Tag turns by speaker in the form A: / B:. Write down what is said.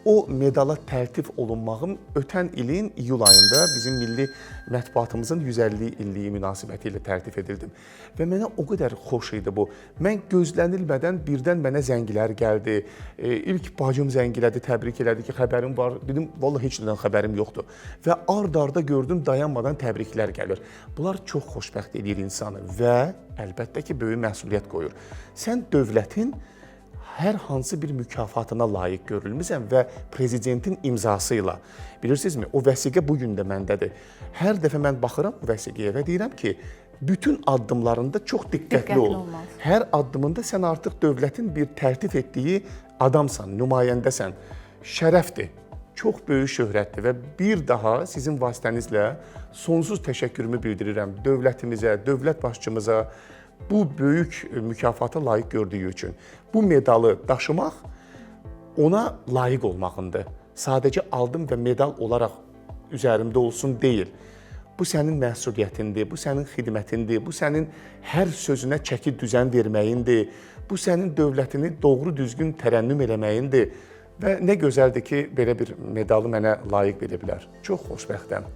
A: O medala təltif olunmağım ötən ilin iyul ayında bizim milli mətbuatımızın 150 illiyi münasibəti ilə təltif edildim. Və mənə o qədər xoş idi bu. Mən gözlənilmədən birdən mənə zənglər gəldi. İlk bacım zəng elədi, təbrik elədi ki, xəbərim var. Dedim, vallah heç nədən xəbərim yoxdur. Və ard-arda gördüm dayanmadan təbriklər gəlir. Bunlar çox xoşbəxt eləyir insanı və əlbəttə ki, böyük məsuliyyət qoyur. Sən dövlətin hər hansı bir mükafatına layiq görülmüsən və prezidentin imzası ilə. Bilirsinizmi, o vəsiqə bu gün də məndədir. Hər dəfə mən baxıram bu vəsiqəyə və deyirəm ki, bütün addımlarında çox diqqətli
B: Diqqətli
A: ol.
B: olmalısan.
A: Hər addımında sən artıq dövlətin bir təltif etdiyi adamsan, nümayəndəsən. Şərəfdir. Çox böyük şöhrətdir və bir daha sizin vasitənizlə sonsuz təşəkkürümü bildirirəm dövlətimizə, dövlət başçımıza bu böyük mükafata layiq gördüyü üçün. Bu medalı daşımaq ona layiq olmağındır. Sadəcə aldım və medal olaraq üzərimdə olsun deyil. Bu sənin məsuliyyətindir, bu sənin xidmətindir, bu sənin hər sözünə çəki düzən verməyindir, bu sənin dövlətini doğru düzgün tərənnüm eləməyindir. Və nə gözəldir ki, belə bir medalı mənə layiq biliblər. Çox xoşbəxtəm.